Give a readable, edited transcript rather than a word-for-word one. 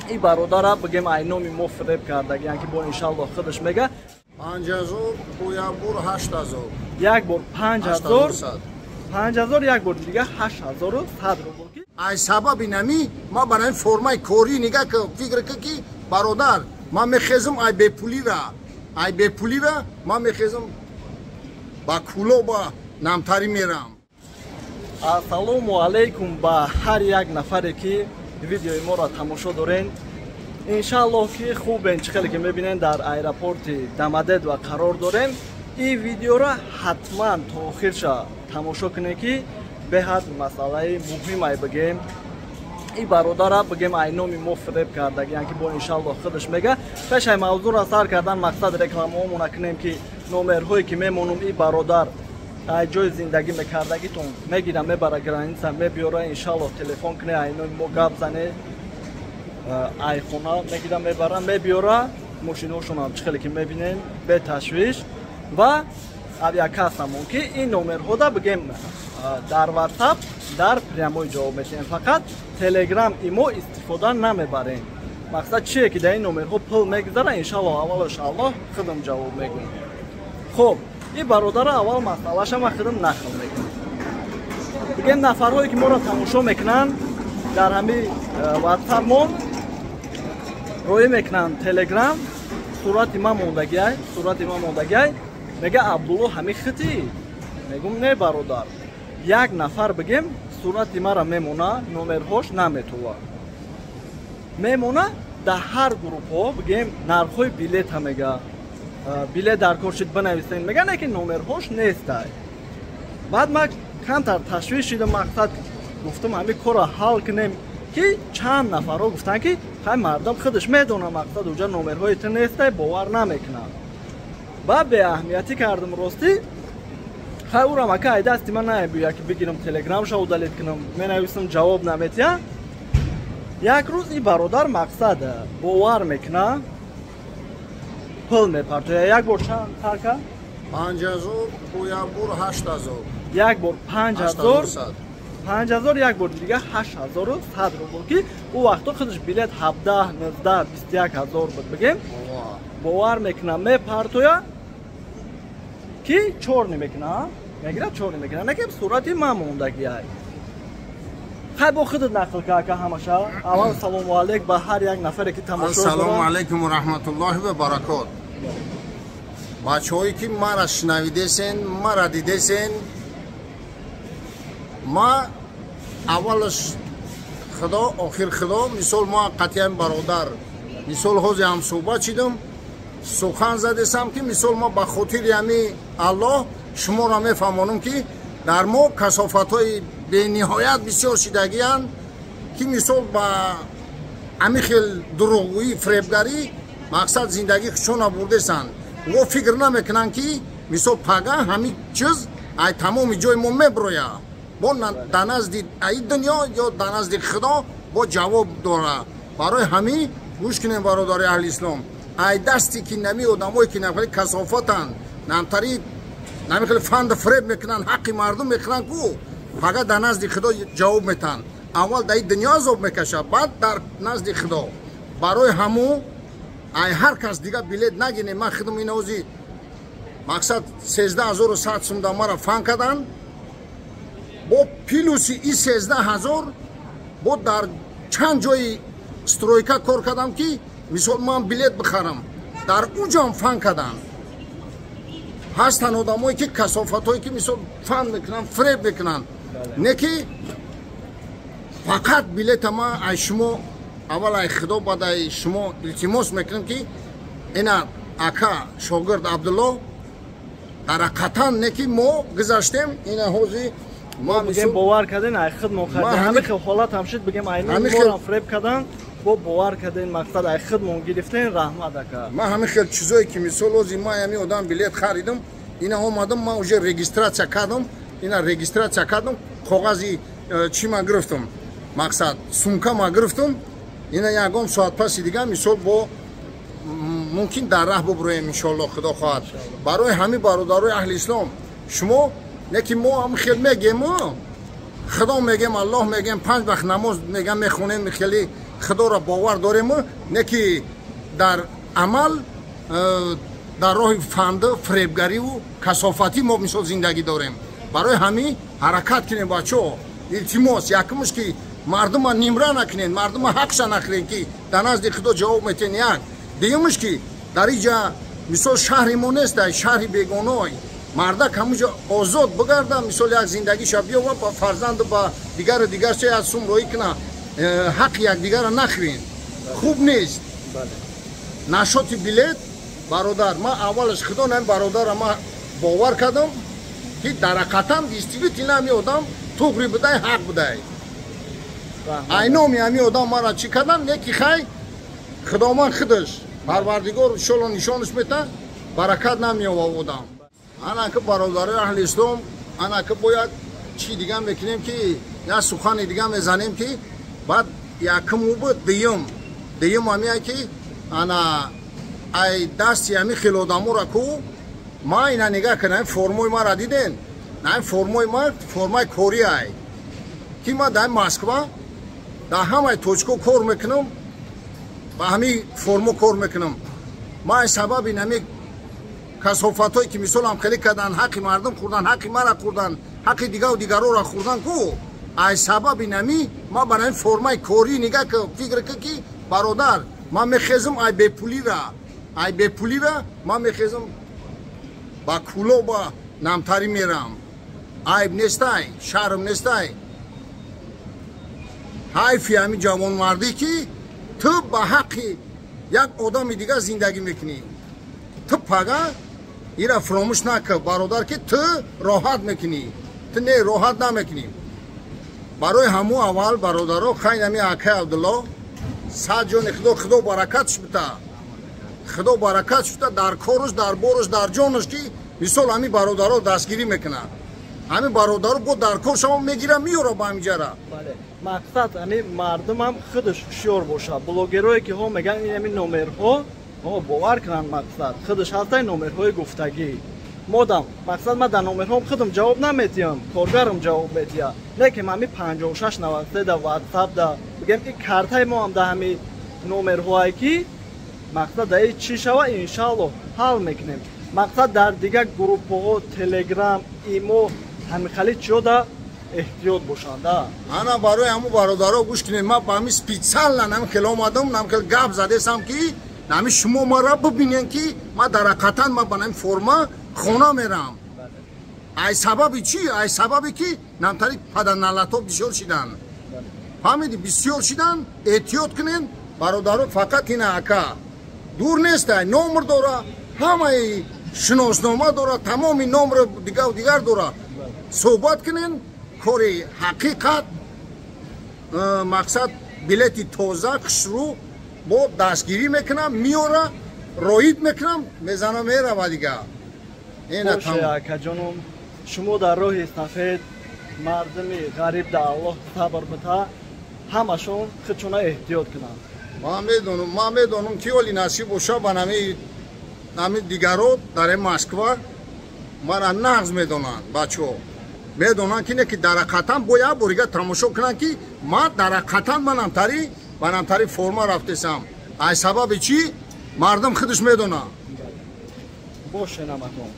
И бародара бигем ай номи мо фиреб кардагиян, ки бо иншаллоҳ худаш мега. 5000, бо як бор 8000. Як бор 5000, 5000, як бор дига 8100 рубл. Ай сабаби нами ма барои формаи корӣ нига фикр ки, бародар, ман мехезам ай бепулира, ай бепулира ман мехезам ба куло ба намтарӣ мерам. Ассалому алайкум ба ҳар як нафаре, ки видеои моро тамошо дорен. Иншаллоҳ, ки хубен. Чӣ хеле ки мебинен, дар аэропорти Домодедово қарор дорем. Ин видеоро ҳатман то охирша тамошо кунед, ки беҳад масъалаи муҳимай. Бигем, ин бародара бигем ай номи мо фиреб кардагиян, ки бо иншаллоҳ худаш мега. Пешай мавзӯъро сар кардан, мақсад рекламаҳомона кунем, ки номерҳое ки мемонум, ин бародар ай ҷои зиндагӣ мекардагитон мегира, мебара граница, мебиёра. Иншаллоҳ, телефон куне, ай номи мо гап зане, ай хона мегира, мебара, мебиёра. Мошиношонам чӣ хеле ки мебинем, беташвиш ва авиакассамон, ки ин номерҳода бигем дар Ватсап дар прямой ҷавоб метиҳем, фақат Телеграм имо истифода намебарем. Мақсад чие, ки дар ин номерҳо пул мегузара, иншаллоҳ, аввалаш Аллоҳ, худам ҷавоб мегӯем. Хуб, ин бародара аввал масъалаша ман худам нақл мекунам. Бигем, нафарҳое ки моро тамошо мекунанд, дар ҳами Ватсапмон роӣ мекунанд Телеграм, сурати ман мондагиай, сурати ман мондагиай. Мега: «Абдулло, ҳами хити?» Мегум: «Не, бародар». Як нафар бигем сурати мара мемона, номерҳош наметова, мемона дар ҳар группҳо. Бигем, нархҳои билета мега, билет дар кор шид, бинависен, мега, не ки номерҳош нестай. Баъд ман камтар ташвиш шидам, мақсад гуфтам, ҳами корро ҳал кунем, ки чанд нафарҳо гуфтанд, ки хай, мардум худаш медонам, мақсад уҷа номерҳои ту нестай, бовар намекунад. Баъд беаҳамиятӣ кардам, ростӣ. Хай, урам ака ай дасти ман наебӯя, ки бигирам, Телеграмша удалить кунам. Менависам, ҷавоб наметиҳа. Як рӯз ин бародар, мақсад, бовар мекуна, пул мепартоя. Як бор чанд тарка? 5000, бо як бор 8000. Як бор 5000, 5000, як бор дига 8100 рубл, ки ӯ вақто худаш билет 17, 19, 21 ҳазор буд. Бигем, бовар мекуна, мепартоя, ки чорни мекуна, мегирад, чорни мекуна, не ки сурати ман мондагиай. Хай, бо худат нақл ка, ака, ҳамаша. Аввал салому алейк ба ҳар як нафаре, ки тамошо. Ассалому алайкум ва раҳматуллоҳи ва баракот. Бачаҳое ки мара шунавидесен, мара дидесен, ма аввалаш Худо, охир Худо. Мисол, ма қатъиян, бародар, мисол, ҳози ҳамсӯҳбат шидам, сухан задесам, ки мисол ма ба хотири ҳами Аллоҳ шуморо мефаҳмонам, ки дар мо касофатҳои бениҳоят бисёр шидагиянд, ки мисол ба ҳами хел дурӯғгӯӣ, фиребгарӣ, мақсад, зиндагӣ худшона бурдесанд. Во фикр намекунанд, ки мисол пага ҳамин чиз ай тамоми ҷои мо меброя, бо дар назди аи дунё ё дар назди Худо бо ҷавоб дора. Барои ҳамин гӯш кунем, бародари аҳли ислом, ай дасти ки нами одамое ки нахели касофатанд, намтари нами хеле фанду фиреб мекунанд, ҳаққи мардум мекунанд ку пага дар назди Худо ҷавоб метаҳанд. Аввал дар ин дунё азоб мекашад, баъд дар назди Худо. Барои ҳамун ай ҳар кас дига билет нагирем. Ман худам инози мақсад 13 100 сум да мара фан карданд, бо плюси и 13 000 бо дар чанд ҷои стройка кор кардам, ки мисол ман билет бихарам, дар уҷам фан карданд. Ҳастанд одамое ки касофатҳое ки мисол фан мекунанд, фиреб мекунанд, не ки фақат билета. Ма ай шумо аввал ай Худо, баъд ай шумо илтимос мекунам, ки ина ака шогирд Абдулло дар ҳақиқатан не ки мо гузаштем ина ҳози. Бигем, бовар карден, ай худ мо кардем, ҳами хел ҳолат ҳам шуд. Бигем, ай морам фиреб кардан, бо бовар карден, мақсад, ай худмон гирифтен. Раҳмат, ака. Ман ҳамин хел чизое ки мисол ҳози ман ҳамин одам билет харидам, ина омадам, ман уже регистрация кардам, ина регистрация кардам, коғази чӣ ма гирифтам, мақсад, сумка ма гирифтам. Ина ягон соат паси дига мисол бо мумкин дар раҳ буброем, иншоалло, Худо хоҳад. Барои ҳамин, бародарои аҳли ислом, шумо не ки мо ҳам хел мегем, Худо мегем, Аллоҳ мегем, панҷ вақт намоз мегам, мехонем, хеле худоро бовар дорем, не ки дар амал дар роҳи фанду фиребгариву касофатӣ мо мисол зиндагӣ дорем. Барои ҳамин ҳаракат кунем, бачаҳо, илтимос. Якумш ки мардума нимра накунед, мардума ҳақша нахӯред, ки дар назди худо ҷавоб метен. Як дуюмш ки дар иҷа мисол шаҳри мо нестай, шаҳри бегоной, мардак ҳамуҷа озод бигарда, мисол як зиндагиша биёва, ба фарзанду ба дигару дигарча як сум роӣ куна, ҳаққи якдигарро нахӯред, хуб нест. Нашоти билет, бародар, ман аввалаш худо нами бародара ман бовар кардам, ки дар ҳақиқатан действительно ҳами одам туғри будай, ҳақ будай. Айноми ҳами одам мара чӣ кардан, не ки хай худованд худаш парвардигор иншолло нишонаш мета, баракат намеёва одам. Ана ки бародарои аҳли ислом, ана ки бояд чӣ дига мекунем, ки як сухани дига мезанем, ки баъд якум ӯ буд, дуюм ҳамия ки ана ай дасти ҳами хел одаморо ку ма ина нигаҳ кунам, формои мара диден, на формои ма формаи кори ай, ки ма дар Москва дар ҳамаи точко кор мекунам, ба ҳамин формо кор мекунам. Ма ай сабаби нами касофатҳое ки мисол ҳамхелӣ кардан, ҳаққи мардум хӯрдан, ҳаққи мара хӯрдан, ҳаққи дигару дигарора хӯрдан ку, ай сабаби нами ма ба нами формаи корӣ нигаҳ фикр ки, ки бародар, ман мехезам ай бепулира ман мехезам ба куло ба намтарӣ мерам. Айб нестай, шарм нестай? Ҳайфи ҳамин ҷавонмардӣ, ки ту ба ҳаққи як одами дигар зиндагӣ мекунӣ. Ту пага ира фуромӯш накар, бародар, ки ту роҳат мекунӣ, ту не роҳат намекунӣ. Барои ҳамун аввал, бародаро, хайн ҳами акай Абдулло сад ҷони худо, худо баракатш бита, худо баракатш бита дар коруш, дар боруш, дар ҷонаш, ки мисол ҳамин бародаро дастгирӣ мекунад. Ҳамин бародаро бо дар кор шамо мегира, меёра ба ҳамиҷара. Мақсад ҳамин мардумам худаш ҳушёр бошад. Блогерое ки ҳо мегӯянд ин ҳамин номерҳо бовар кунанд, мақсад худаш ҳастай номерҳои гуфтагӣ. Модам мақсад ман дар номерҳом худам ҷавоб наметиҳам, коргарам ҷавоб метиҳад. Лекин ҳамин 5693 да ватсап да бигем, ки картаи мо ҳам да ҳамин номерҳое, ки мақсад дар чӣ шава, иншаалло ҳал мекунем. Мақсад дар дигар группаҳо, телеграм, имо, ҳамихали чиё да эҳтиёт бошанд. Ана барои ҳамун бародаро гӯш кунед, ман ба ҳамин специально нами хел омадам, нами хел гап задесам, ки нами шумо мара бибинен, ки ман дар ҳақиқатан ман ба нами форма хона мерам. Ай сабаби чӣ? Ай сабаби ки намтари паданалато бисёр шидан, фаҳмиди, бисёр шидан. Эҳтиёт кунен, бародаро. Фақат ина ака дур нестай, номр дора, ҳамаи шиноснома дора, тамоми номр дигар дигар дора. Суҳбат кунен, кори ҳақиқат, мақсад билети тоза хушрӯ бо дастгирӣ мекунам, меёра, роид мекунам, мезана, мерава дига. Акаҷонум, шумо дар роҳи сафед, мардуми ғариб да Аллоҳ сабр бита, ҳамашон худшона эҳтиёт кунанд. Ман медонам, ман медонам, ки оли насиб боша ба нами дигаро дар Москва мара нағз медонанд. Бачаҳо медонанд, ки не ки дар ҳақиқатан бо як борига тамошо кунанд, ки ман дар ҳақиқатан манамтари ба намтари форма рафтесам. Ай сабаби чӣ, мардум худаш медонад. Боше наматон.